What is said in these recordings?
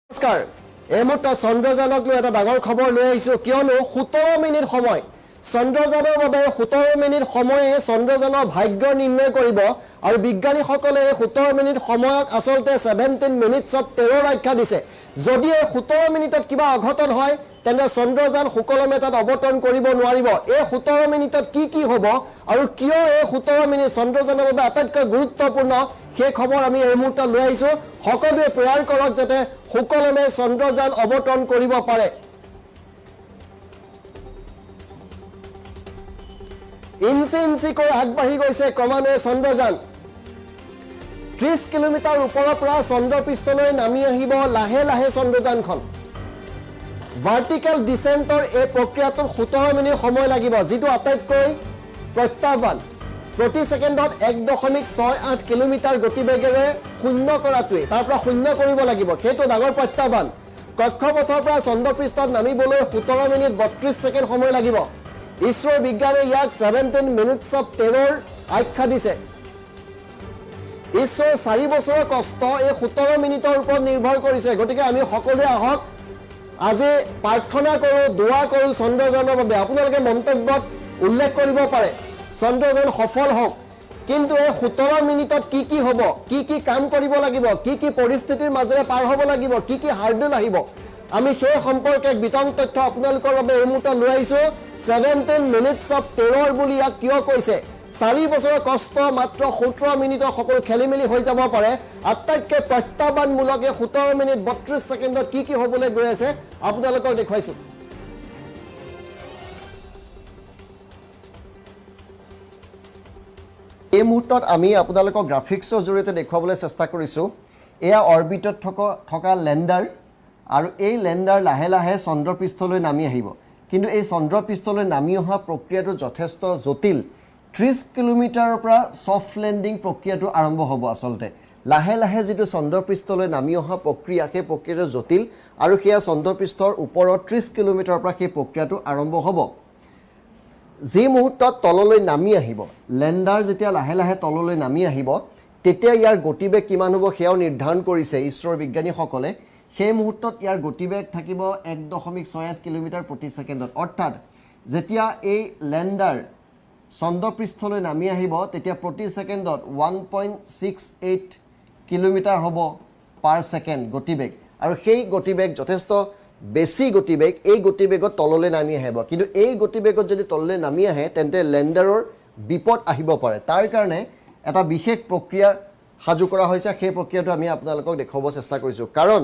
নমস্কাৰ, এই মুহূৰ্তত চন্দ্ৰযানক লৈ এটা ডাঙৰ খবৰ লৈ আহিছোঁ, কিয়নো 17 মিনিট সময় চন্দ্ৰযানৰ বাবে 17 মিনিট সময়ে চন্দ্ৰযানৰ ভাগ্য নিৰ্ণয় কৰিব আৰু বিজ্ঞানীসকলে এই 17 মিনিট সময়ক আচলতে 17 মিনিটছ অফ টেৰৰ আখ্যা দিছে। যদি এই 17 মিনিটত কিবা অঘটন হয় তেন্তে চন্দ্ৰযান সুকলমে তাত অৱতৰণ কৰিব নোৱাৰিব। এই 17 মিনিটত কি কি হ'ব আৰু কিয় এই 17 মিনিট চন্দ্ৰযানৰ বাবে আটাইতকৈ গুৰুত্বপূৰ্ণ সেই খবৰ আমি এই মুহূৰ্তত লৈ আহিছোঁ। সকলোৱে প্ৰেয়াৰ কৰক যাতে সুকলমে চন্দ্ৰযান অৱতৰণ কৰিব পাৰে। ইঞ্চি ইঞ্চিকৈ আগবাঢ়ি গৈছে ক্ৰমান্বয়ে চন্দ্ৰযান। 30 কিলোমিটাৰ ওপৰৰ পৰা চন্দ্ৰপৃষ্ঠলৈ নামি আহিব লাহে লাহে চন্দ্ৰযানখন। ভাৰ্টিকেল ডিচেণ্টৰ এই প্ৰক্ৰিয়াটোত 17 মিনিট সময় লাগিব, যিটো আটাইতকৈ প্ৰত্যাহ্বান। প্ৰতি ছেকেণ্ডত 1.68 কিলোমিটাৰ গতিবেগেৰে শূন্য কৰাটোৱে, তাৰ পৰা শূন্য কৰিব লাগিব, সেইটো ডাঙৰ প্ৰত্যাহ্বান। কক্ষপথৰ পৰা চন্দ্ৰপৃষ্ঠত নামিবলৈ 17 মিনিট 32 ছেকেণ্ড সময় লাগিব। ইছৰোৰ বিজ্ঞানীয়ে ইয়াক 17 মিনিটছ অফ টেৰৰ আখ্যা দিছে। ইছৰোৰ 4 বছৰৰ কষ্ট এই 17 মিনিটৰ ওপৰত নিৰ্ভৰ কৰিছে। গতিকে আমি সকলোৱে আহক আজি প্ৰাৰ্থনা কৰোঁ, দোৱা কৰোঁ চন্দ্ৰযানৰ বাবে। আপোনালোকে মন্তব্যত উল্লেখ কৰিব পাৰে চন্দ্ৰযান সফল হওক, কিন্তু এই 17 মিনিটত কি কি হ'ব, কি কি কাম কৰিব লাগিব, কি কি পৰিস্থিতিৰ মাজেৰে পাৰ হ'ব লাগিব, কি কি হাৰ্ডল আহিব, আমি সেই সম্পৰ্কে এক বিতং তথ্য আপোনালোকৰ বাবে এই মুহূৰ্তত লৈ আহিছোঁ। 17 মিনিটছ অফ টেৰৰ বুলি ইয়াক কিয় কৈছে? 4 বছৰৰ কষ্ট মাত্ৰ 17 মিনিটৰ সকলো খেলি মেলি হৈ যাব পাৰে। আটাইতকৈ প্ৰত্যাহ্বানমূলক এই 17 মিনিট 32 ছেকেণ্ডত কি কি হ'বলৈ গৈ আছে আপোনালোকক দেখুৱাইছোঁ। এই মুহূৰ্তত আমি আপোনালোকক গ্ৰাফিক্সৰ জৰিয়তে দেখুৱাবলৈ চেষ্টা কৰিছোঁ। এয়া অৰবিটত থকা লেণ্ডাৰ আৰু এই লেণ্ডাৰ লাহে লাহে চন্দ্ৰপৃষ্ঠলৈ নামি আহিব। কিন্তু এই চন্দ্ৰপৃষ্ঠলৈ নামি অহা প্ৰক্ৰিয়াটো যথেষ্ট জটিল। 30 কিলোমিটাৰৰ পৰা ছফ্ট লেণ্ডিং প্ৰক্ৰিয়াটো আৰম্ভ হ'ব। আচলতে লাহে লাহে যিটো চন্দ্ৰপৃষ্ঠলৈ নামি অহা প্ৰক্ৰিয়া, সেই প্ৰক্ৰিয়াটো জটিল আৰু সেয়া চন্দ্ৰপৃষ্ঠৰ ওপৰত 30 কিলোমিটাৰৰ পৰা সেই প্ৰক্ৰিয়াটো আৰম্ভ হ'ব। যি মুহূৰ্তত তললৈ নামি আহিব লেণ্ডাৰ, যেতিয়া লাহে লাহে তললৈ নামি আহিব তেতিয়া ইয়াৰ গতিবেগ কিমান হ'ব সেয়াও নিৰ্ধাৰণ কৰিছে ইছৰোৰ বিজ্ঞানীসকলে। সেই মুহূৰ্তত ইয়াৰ গতিবেগ থাকিব 1.68 কিলোমিটাৰ প্ৰতি ছেকেণ্ডত। অৰ্থাৎ যেতিয়া এই লেণ্ডাৰ চন্দ্ৰপৃষ্ঠলৈ নামি আহিব তেতিয়া প্ৰতি ছেকেণ্ডত 1.68 কিলোমিটাৰ হ'ব পাৰ ছেকেণ্ড গতিবেগ, আৰু সেই গতিবেগ যথেষ্ট বেছি গতিবেগ। এই গতিবেগত তললৈ নামি আহিব, কিন্তু এই গতিবেগত যদি তললৈ নামি আহে তেন্তে লেণ্ডাৰৰ বিপদ আহিব পাৰে। তাৰ কাৰণে এটা বিশেষ প্ৰক্ৰিয়া সাজু কৰা হৈছে, সেই প্ৰক্ৰিয়াটো আমি আপোনালোকক দেখুৱাব চেষ্টা কৰিছোঁ। কাৰণ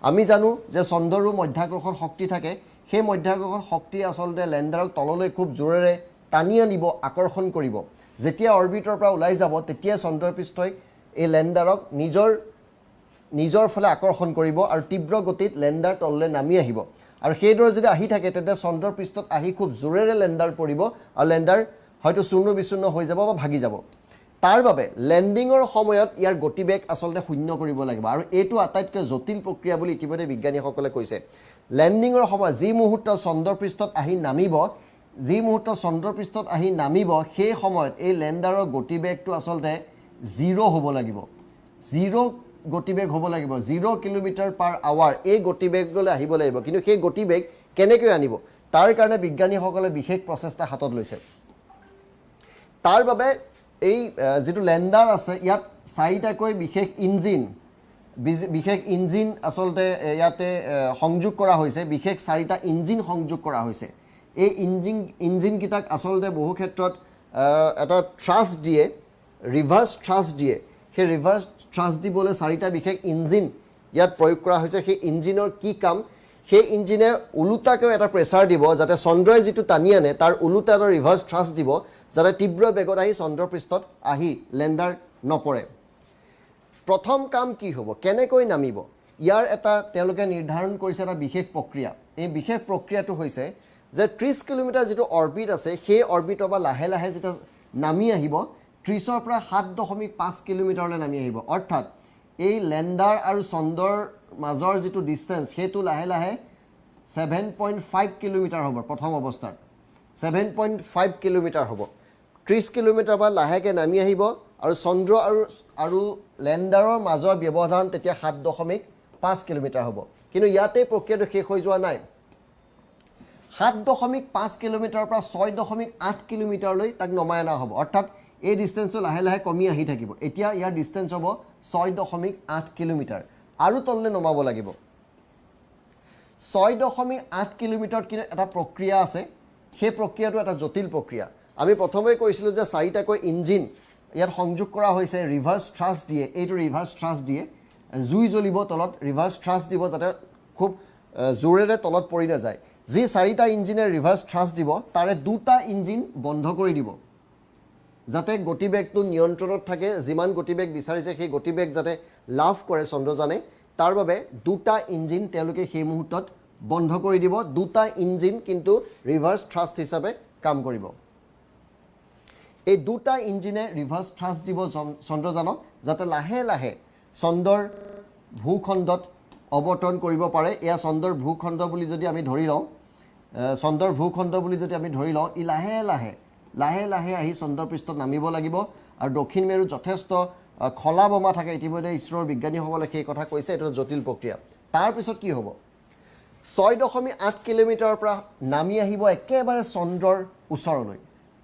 আমি জানো যে চন্দ্ৰৰো মধ্যাকৰ্ষণ শক্তি থাকে, সেই মধ্যাকৰ্ষণ শক্তি আচলতে লেণ্ডাৰক তললৈ খুব জোৰেৰে টানি আনিব, আকৰ্ষণ কৰিব। যেতিয়া অৰবিটৰ পৰা ওলাই যাব তেতিয়া চন্দ্ৰপৃষ্ঠই এই লেণ্ডাৰক নিজৰ ফালে আকৰ্ষণ কৰিব আৰু তীব্ৰ গতিত লেণ্ডাৰ তললৈ নামি আহিব। আৰু সেইদৰে যদি আহি থাকে তেন্তে চন্দ্ৰপৃষ্ঠত আহি খুব জোৰেৰে লেণ্ডাৰ পৰিব আৰু লেণ্ডাৰ হয়তো চূৰ্ণ বিচূৰ্ণ হৈ যাব বা ভাগি যাব। তাৰ বাবে লেণ্ডিঙৰ সময়ত ইয়াৰ গতিবেগ আচলতে শূন্য কৰিব লাগিব আৰু এইটো আটাইতকৈ জটিল প্ৰক্ৰিয়া বুলি ইতিমধ্যে বিজ্ঞানীসকলে কৈছে। লেণ্ডিঙৰ সময়ত যি মুহূৰ্তত চন্দ্ৰপৃষ্ঠত আহি নামিব, যি মুহূৰ্তত চন্দ্ৰপৃষ্ঠত আহি নামিব সেই সময়ত এই লেণ্ডাৰৰ গতিবেগটো আচলতে 0 হ'ব লাগিব, 0 গতিবেগ হ'ব লাগিব, 0 কিলোমিটাৰ পাৰ আৱাৰ এই গতিবেগলৈ আহিব লাগিব। কিন্তু সেই গতিবেগ কেনেকৈ আনিব তাৰ কাৰণে বিজ্ঞানীসকলে বিশেষ প্ৰচেষ্টা হাতত লৈছে। তাৰ বাবে এই যিটো লেণ্ডাৰ আছে ইয়াত 4টাকৈ বিশেষ ইঞ্জিন আচলতে ইয়াতে সংযোগ কৰা হৈছে, বিশেষ 4টা ইঞ্জিন সংযোগ কৰা হৈছে। এই ইঞ্জিনকেইটাক আচলতে বহু ক্ষেত্ৰত এটা থ্ৰাষ্ট দিয়ে, ৰিভাৰ্ছ থ্ৰাষ্ট দিয়ে। সেই ৰিভাৰ্ছ থ্ৰাষ্ট দিবলৈ 4টা বিশেষ ইঞ্জিন ইয়াত প্ৰয়োগ কৰা হৈছে। সেই ইঞ্জিনৰ কি কাম, সেই ইঞ্জিনে ওলোটাকৈও এটা প্ৰেছাৰ দিব যাতে চন্দ্ৰই যিটো টানি আনে তাৰ ওলোটা এটা ৰিভাৰ্ছ থ্ৰাষ্ট দিব যাতে তীব্ৰ বেগত আহি চন্দ্ৰপৃষ্ঠত আহি লেণ্ডাৰ নপৰে। প্ৰথম কাম কি হ'ব, কেনেকৈ নামিব, ইয়াৰ এটা তেওঁলোকে নিৰ্ধাৰণ কৰিছে এটা বিশেষ প্ৰক্ৰিয়া। এই বিশেষ প্ৰক্ৰিয়াটো হৈছে যে 30 কিলোমিটাৰ যিটো অৰবিট আছে সেই অৰবিটৰ পৰা লাহে লাহে যেতিয়া নামি আহিব 30ৰ পৰা 7.5 কিলোমিটাৰলৈ নামি আহিব। অৰ্থাৎ এই লেণ্ডাৰ আৰু চন্দ্ৰৰ মাজৰ যিটো ডিষ্টেঞ্চ সেইটো লাহে লাহে 7.5 কিলোমিটাৰ হ'ব। প্ৰথম অৱস্থাত 7.5 কিলোমিটাৰ হ'ব। 30 কিলোমিটাৰ পৰা লাহেকৈ নামি আহিব আৰু চন্দ্ৰ আৰু লেণ্ডাৰৰ মাজৰ ব্যৱধান তেতিয়া 7.5 5 কিলোমিটাৰ হ'ব। কিন্তু ইয়াতে প্ৰক্ৰিয়াটো শেষ হৈ যোৱা নাই। 7.5 কিলোমিটাৰৰ পৰা 6.8 কিলোমিটাৰলৈ তাক নমাই অনা হ'ব, অৰ্থাৎ এই ডিষ্টেঞ্চটো লাহে লাহে কমি আহি থাকিব। এতিয়া ইয়াৰ ডিষ্টেঞ্চ হ'ব 6.8 কিলোমিটাৰ আৰু তললৈ নমাব লাগিব। 6.8 কিলোমিটাৰত কিন্তু এটা প্ৰক্ৰিয়া আছে, সেই প্ৰক্ৰিয়াটো এটা জটিল প্ৰক্ৰিয়া। আমি প্ৰথমে কৈছিলোঁ যে চাৰিটাকৈ ইঞ্জিন ইয়াত সংযোগ কৰা হৈছে, ৰিভাৰ্ছ থ্ৰাষ্ট দিয়ে, এইটো ৰিভাৰ্ছ থ্ৰাষ্ট দিয়ে, জুই জ্বলিব তলত, ৰিভাৰ্ছ থ্ৰাষ্ট দিব যাতে খুব জোৰেৰে তলত পৰি নাযায়। যি চাৰিটা ইঞ্জিনে ৰিভাৰ্ছ থ্ৰাষ্ট দিব তাৰে দুটা ইঞ্জিন বন্ধ কৰি দিব যাতে গতিবেগটো নিয়ন্ত্ৰণত থাকে, যিমান গতিবেগ বিচাৰিছে সেই গতিবেগ যাতে লাভ কৰে চন্দ্ৰযানে, তাৰ বাবে দুটা ইঞ্জিন তেওঁলোকে সেই মুহূৰ্তত বন্ধ কৰি দিব। দুটা ইঞ্জিন কিন্তু ৰিভাৰ্ছ থ্ৰাষ্ট হিচাপে কাম কৰিব। এই দুটা ইঞ্জিনে ৰিভাৰ্ছ থ্ৰাষ্ট দিব চন্দ্ৰযানক যাতে লাহে লাহে চন্দ্ৰৰ ভূখণ্ডত অৱতৰণ কৰিব পাৰে। এয়া চন্দ্ৰৰ ভূখণ্ড বুলি যদি আমি ধৰি লওঁ, চন্দ্ৰৰ ভূখণ্ড বুলি যদি আমি ধৰি লওঁ, ই লাহে লাহে লাহে লাহে আহি চন্দ্ৰপৃষ্ঠত নামিব লাগিব। আৰু দক্ষিণ মেৰুত যথেষ্ট খলা বমা থাকে, ইতিমধ্যে ইছৰোৰ বিজ্ঞানীসকলে সেই কথা কৈছে। এইটো জটিল প্ৰক্ৰিয়া। তাৰপিছত কি হ'ব, 6.8 কিলোমিটাৰৰ পৰা নামি আহিব একেবাৰে চন্দ্ৰৰ ওচৰলৈ,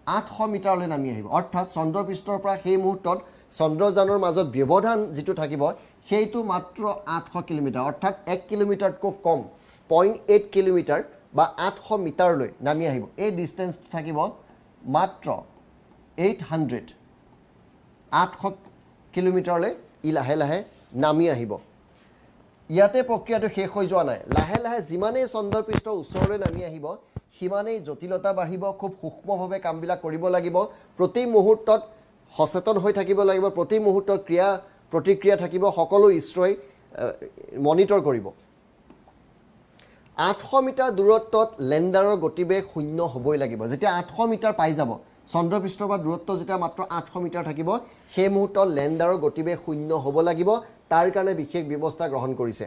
800 মিটাৰলৈ নামি আহিব। অৰ্থাৎ চন্দ্ৰপৃষ্ঠৰ পৰা সেই মুহূৰ্তত চন্দ্ৰযানৰ মাজত ব্যৱধান যিটো থাকিব সেইটো মাত্ৰ 800 কিলোমিটাৰ, অৰ্থাৎ 1 কিলোমিটাৰতকৈ কম, 0.8 কিলোমিটাৰ বা 800 মিটাৰলৈ নামি আহিব। এই ডিষ্টেঞ্চ থাকিব মাত্ৰ 800, 800 কিলোমিটাৰলৈ ই লাহে লাহে নামি আহিব। ইয়াতে প্ৰক্ৰিয়াটো শেষ হৈ যোৱা নাই। লাহে লাহে যিমানেই চন্দ্ৰপৃষ্ঠৰ ওচৰলৈ নামি আহিব সিমানেই জটিলতা বাঢ়িব। খুব সূক্ষ্মভাৱে কামবিলাক কৰিব লাগিব, প্ৰতি মুহূৰ্তত সচেতন হৈ থাকিব লাগিব, প্ৰতি মুহূৰ্তত ক্ৰিয়া প্ৰতিক্ৰিয়া থাকিব, সকলো ইছৰোই মনিটৰ কৰিব। 800 মিটাৰ দূৰত্বত লেণ্ডাৰৰ গতিবেগ শূন্য হ'বই লাগিব। যেতিয়া 800 মিটাৰ পাই যাব, চন্দ্ৰপৃষ্ঠৰ পৰা দূৰত্ব যেতিয়া মাত্ৰ 800 মিটাৰ থাকিব, সেই মুহূৰ্তত লেণ্ডাৰৰ গতিবেগ শূন্য হ'ব লাগিব। তাৰ কাৰণে বিশেষ ব্যৱস্থা গ্ৰহণ কৰিছে।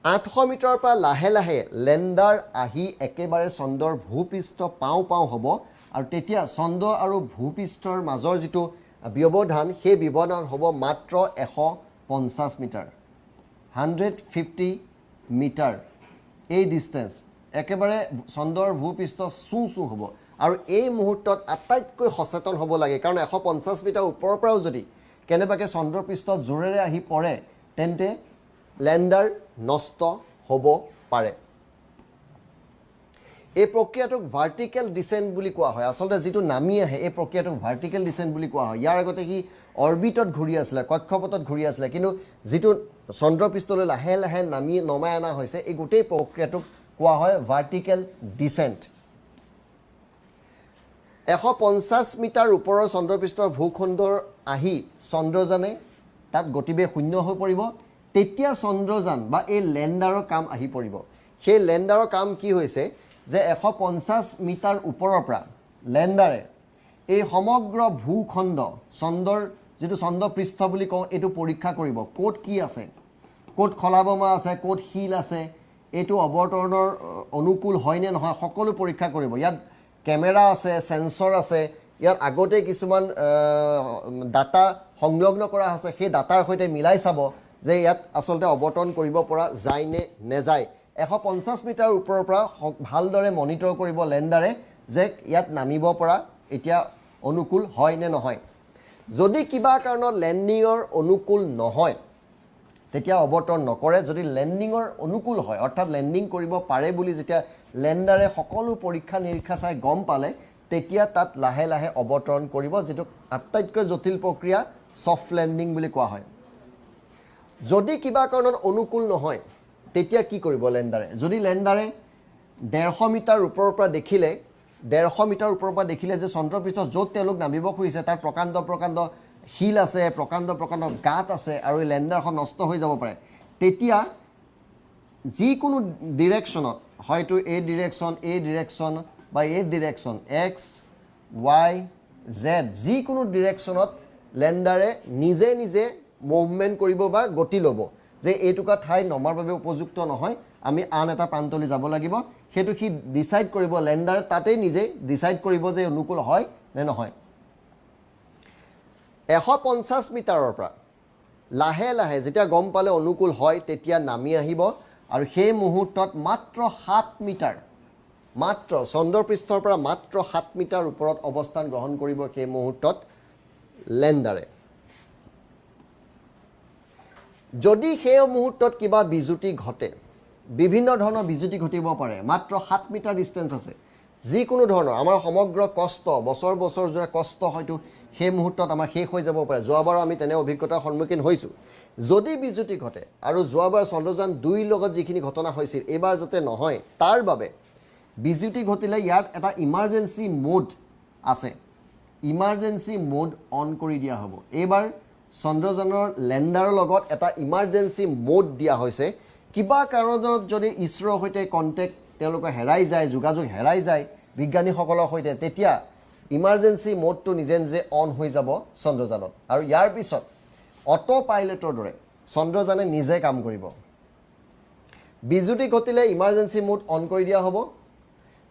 800 মিটাৰৰ পৰা লাহে লাহে লেণ্ডাৰ আহি একেবাৰে চন্দ্ৰৰ ভূপৃষ্ঠ পাওঁ পাওঁ হ'ব আৰু তেতিয়া চন্দ্ৰ আৰু ভূপৃষ্ঠৰ মাজৰ যিটো ব্যৱধান, সেই ব্যৱধান হ'ব মাত্ৰ 150 মিটাৰ, 150 মিটাৰ। এই ডিষ্টেঞ্চ একেবাৰে চন্দ্ৰৰ ভূপৃষ্ঠ চুঁ চুঁ হ'ব। আৰু এই মুহূৰ্তত আটাইতকৈ সচেতন হ'ব লাগে, কাৰণ 150 মিটাৰ ওপৰৰ পৰাও যদি কেনেবাকৈ চন্দ্ৰপৃষ্ঠত জোৰেৰে আহি পৰে তেন্তে লেণ্ডাৰ নষ্ট হ'ব পাৰে। এই প্ৰক্ৰিয়াটোক ভাৰ্টিকেল ডিচেণ্ট বুলি কোৱা হয়। আচলতে যিটো নামি আহে এই প্ৰক্ৰিয়াটোক ভাৰ্টিকেল ডিচেণ্ট বুলি কোৱা হয়। ইয়াৰ আগতে সি অৰবিটত ঘূৰি আছিলে, কক্ষপথত ঘূৰি আছিলে, কিন্তু যিটো চন্দ্ৰপৃষ্ঠলৈ লাহে লাহে নমাই অনা হৈছে, এই গোটেই প্ৰক্ৰিয়াটোক কোৱা হয় ভাৰ্টিকেল ডিচেণ্ট। 150 মিটাৰ ওপৰৰ চন্দ্ৰপৃষ্ঠৰ ভূখণ্ডৰ আহি চন্দ্ৰযানে তাত গতিবেগ শূন্য হৈ পৰিব। তেতিয়া চন্দ্ৰযান বা এই লেণ্ডাৰৰ কাম আহি পৰিব। সেই লেণ্ডাৰৰ কাম কি হৈছে যে 150 মিটাৰ ওপৰৰ পৰা লেণ্ডাৰে এই সমগ্ৰ ভূখণ্ড, চন্দ্ৰৰ যিটো চন্দ্ৰপৃষ্ঠ বুলি কওঁ, এইটো পৰীক্ষা কৰিব, ক'ত কি আছে, ক'ত খলা বমা আছে, ক'ত শিল আছে, এইটো অৱতৰণৰ অনুকূল হয়নে নহয় সকলো পৰীক্ষা কৰিব। ইয়াত কেমেৰা আছে, চেন্সৰ আছে, ইয়াত আগতে কিছুমান ডাটা সংলগ্ন কৰা আছে, সেই ডাটাৰ সৈতে মিলাই চাব যে ইয়াত আচলতে অৱতৰণ কৰিব পৰা যায় নে নেযায়। 150 মিটাৰ ওপৰৰ পৰা ভালদৰে মনিটৰ কৰিব লেণ্ডাৰে যে ইয়াত নামিব পৰা এতিয়া অনুকূল হয় নে নহয়। যদি কিবা কাৰণত লেণ্ডিঙৰ অনুকূল নহয় তেতিয়া অৱতৰণ নকৰে। যদি লেণ্ডিঙৰ অনুকূল হয়, অৰ্থাৎ লেণ্ডিং কৰিব পাৰে বুলি যেতিয়া লেণ্ডাৰে সকলো পৰীক্ষা নিৰীক্ষা চাই গম পালে, তেতিয়া তাত লাহে লাহে অৱতৰণ কৰিব, যিটো আটাইতকৈ জটিল প্ৰক্ৰিয়া ছফ্ট লেণ্ডিং বুলি কোৱা হয়। যদি কিবা কাৰণত অনুকূল নহয় তেতিয়া কি কৰিব লেণ্ডাৰে? যদি লেণ্ডাৰে 150 মিটাৰ ওপৰৰ পৰা দেখিলে, 150 মিটাৰ ওপৰৰ পৰা দেখিলে যে চন্দ্ৰপৃষ্ঠ য'ত তেওঁলোক নামিব খুজিছে তাৰ প্ৰকাণ্ড প্ৰকাণ্ড শিল আছে, প্ৰকাণ্ড প্ৰকাণ্ড গাঁত আছে আৰু এই লেণ্ডাৰখন নষ্ট হৈ যাব পাৰে, তেতিয়া যিকোনো ডিৰেকশ্যনত, হয়তো এই ডিৰেকশ্যন, এই ডিৰেকশ্যন বা এই ডিৰেকশ্যন, এক্স ৱাই জেড, যিকোনো ডিৰেকশ্যনত লেণ্ডাৰে নিজে নিজে মুভমেণ্ট কৰিব বা গতি ল'ব যে এইটুকুৰা ঠাই নমাৰ বাবে উপযুক্ত নহয়, আমি আন এটা প্ৰান্তলৈ যাব লাগিব। সেইটো সি ডিচাইড কৰিব, লেণ্ডাৰ তাতেই নিজে ডিচাইড কৰিব যে অনুকূল হয় নে নহয়। 150 মিটাৰৰ পৰা লাহে লাহে যেতিয়া গম পালে অনুকূল হয় তেতিয়া নামি আহিব আৰু সেই মুহূৰ্তত মাত্ৰ 7 মিটাৰ, মাত্ৰ চন্দ্ৰপৃষ্ঠৰ পৰা মাত্ৰ 7 মিটাৰ ওপৰত অৱস্থান গ্ৰহণ কৰিব সেই মুহূৰ্তত লেণ্ডাৰে। যদি সেই মুহূৰ্তত কিবা বিজুতি ঘটে, বিভিন্ন ধৰণৰ বিজুতি ঘটিব পাৰে, মাত্ৰ 7 মিটাৰ ডিষ্টেঞ্চ আছে, যিকোনো ধৰণৰ আমাৰ সমগ্ৰ কষ্ট, বছৰ বছৰ জোৰা কষ্ট হয়তো সেই মুহূৰ্তত আমাৰ শেষ হৈ যাব পাৰে। যোৱাবাৰো আমি তেনে অভিজ্ঞতাৰ সন্মুখীন হৈছোঁ। যদি বিজুতি ঘটে আৰু যোৱাবাৰ চন্দ্ৰযান 2ৰ লগত যিখিনি ঘটনা হৈছিল এইবাৰ যাতে নহয় তাৰ বাবে বিজুতি ঘটিলে ইয়াত এটা ইমাৰ্জেঞ্চি মোড আছে, ইমাৰ্জেঞ্চি মোড অন কৰি দিয়া হ'ব। এইবাৰ চন্দ্ৰযানৰ লেণ্ডাৰৰ লগত এটা ইমাৰ্জেঞ্চি মোড দিয়া হৈছে। কিবা কাৰণত যদি ইছৰোৰ সৈতে কণ্টেক্ট তেওঁলোকে হেৰাই যায়, যোগাযোগ হেৰাই যায় বিজ্ঞানীসকলৰ সৈতে, তেতিয়া ইমাৰ্জেঞ্চি মোডটো নিজে নিজে অন হৈ যাব চন্দ্ৰযানত আৰু ইয়াৰ পিছত অট' পাইলটৰ দৰে চন্দ্ৰযানে নিজে কাম কৰিব। বিজুতি ঘটিলে ইমাৰ্জেঞ্চি মোড অন কৰি দিয়া হ'ব,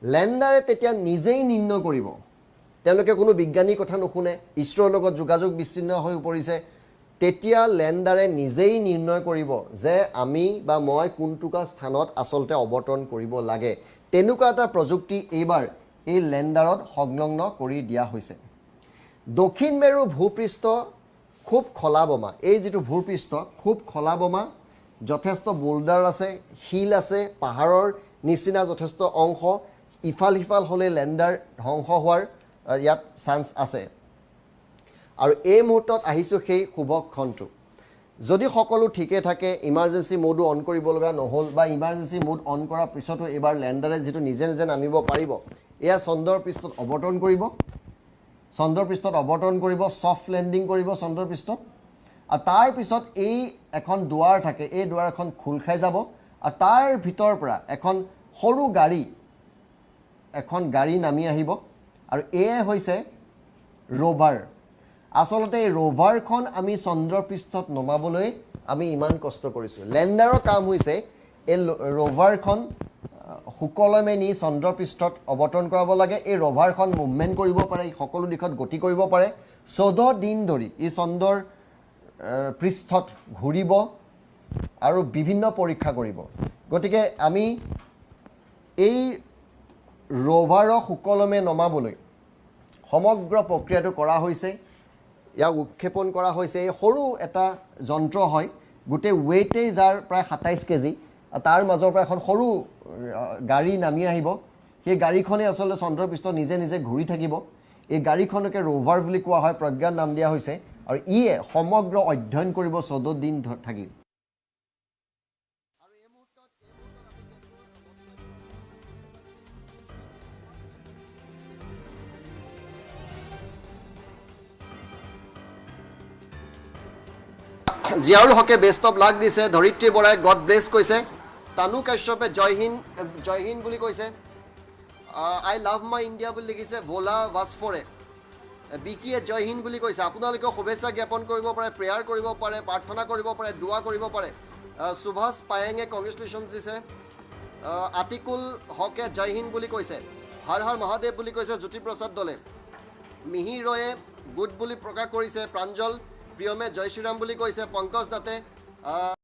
লেণ্ডাৰে তেতিয়া নিজেই নিৰ্ণয় কৰিব, তেওঁলোকে কোনো বিজ্ঞানীৰ কথা নুশুনে, ইছৰোৰ লগত যোগাযোগ বিচ্ছিন্ন হৈ পৰিছে, তেতিয়া লেণ্ডাৰে নিজেই নিৰ্ণয় কৰিব যে আমি বা মই কোনটোকা স্থানত আচলতে অৱতৰণ কৰিব লাগে। তেনেকুৱা এটা প্ৰযুক্তি এইবাৰ এই লেণ্ডাৰত সংলগ্ন কৰি দিয়া হৈছে। দক্ষিণ মেৰু ভূপৃষ্ঠ খুব খলা বমা, এই যিটো ভূপৃষ্ঠ খুব খলা বমা, যথেষ্ট বোল্ডাৰ আছে, শিল আছে, পাহাৰৰ নিচিনা যথেষ্ট অংশ, ইফাল সিফাল হ'লে লেণ্ডাৰ ধ্বংস হোৱাৰ ইয়াত চান্স আছে। আৰু এই মুহূৰ্তত আহিছোঁ সেই শুভক্ষণটো। যদি সকলো ঠিকে থাকে, ইমাৰ্জেঞ্চি মোডো অন কৰিব লগা নহ'ল বা ইমাৰ্জেঞ্চি মোড অন কৰাৰ পিছতো এইবাৰ লেণ্ডাৰে যিটো নিজে নিজে নামিব পাৰিব, এয়া চন্দ্ৰৰ পৃষ্ঠত অৱতৰণ কৰিব, চন্দ্ৰপৃষ্ঠত অৱতৰণ কৰিব, ছফ্ট লেণ্ডিং কৰিব চন্দ্ৰপৃষ্ঠত। আৰু তাৰপিছত এই এখন দুৱাৰ থাকে, এই দুৱাৰখন খোল খাই যাব আৰু তাৰ ভিতৰৰ পৰা এখন সৰু গাড়ী, এখন গাড়ী নামি আহিব আৰু এয়াই হৈছে ৰোভাৰ। আচলতে এই ৰোভাৰখন আমি চন্দ্ৰপৃষ্ঠত নমাবলৈ আমি ইমান কষ্ট কৰিছোঁ। লেণ্ডাৰৰ কাম হৈছে এই ৰোভাৰখন সুকলমে নি চন্দ্ৰপৃষ্ঠত অৱতৰণ কৰাব লাগে। এই ৰোভাৰখন মুভমেণ্ট কৰিব পাৰে, সকলো দিশত গতি কৰিব পাৰে। 14 দিন ধৰি ই চন্দ্ৰৰ পৃষ্ঠত ঘূৰিব আৰু বিভিন্ন পৰীক্ষা কৰিব। গতিকে আমি এই ৰোভাৰক সুকলমে নমাবলৈ সমগ্ৰ প্ৰক্ৰিয়াটো কৰা হৈছে, ইয়াক উৎক্ষেপণ কৰা হৈছে। এই সৰু এটা যন্ত্ৰ হয়, গোটেই ৱেইটেই যাৰ প্ৰায় 27 কেজি, তাৰ মাজৰ পৰা এখন সৰু গাড়ী নামি আহিব। সেই গাড়ীখনে আচলতে চন্দ্ৰপৃষ্ঠ নিজে নিজে ঘূৰি থাকিব। এই গাড়ীখনকে ৰোভাৰ বুলি কোৱা হয়, প্ৰজ্ঞান নাম দিয়া হৈছে আৰু ইয়ে সমগ্ৰ অধ্যয়ন কৰিব 14 দিন থাকি। জিয়াউল হকে বেষ্ট অফ লাক দিছে, ধৰিত্ৰী বৰাই গড ব্লেছ কৈছে, তানু কাশ্যপে জয় হিন্দ জয় হিন্দ বুলি কৈছে, I love my India বুলি লিখিছে, ভোলা ভাস্ফৰে, বিকিয়ে জয় হিন্দ বুলি কৈছে। আপোনালোকেও শুভেচ্ছা জ্ঞাপন কৰিব পাৰে, প্ৰেয়াৰ কৰিব পাৰে, প্ৰাৰ্থনা কৰিব পাৰে, দোৱা কৰিব পাৰে। সুভাষ পায়েঙে কংগ্ৰেচুলেশ্যন দিছে, আতিকুল হকে জয় হিন্দ বুলি কৈছে, হৰ হৰ মহাদেৱ বুলি কৈছে জ্যোতিপ্ৰসাদ দলে, মিহিৰ ৰয়ে গুড বুলি প্ৰকাশ কৰিছে, প্ৰাঞ্জল প্ৰিয়মে জয় শ্ৰীৰাম বুলি কৈছে, পংকজ দাতে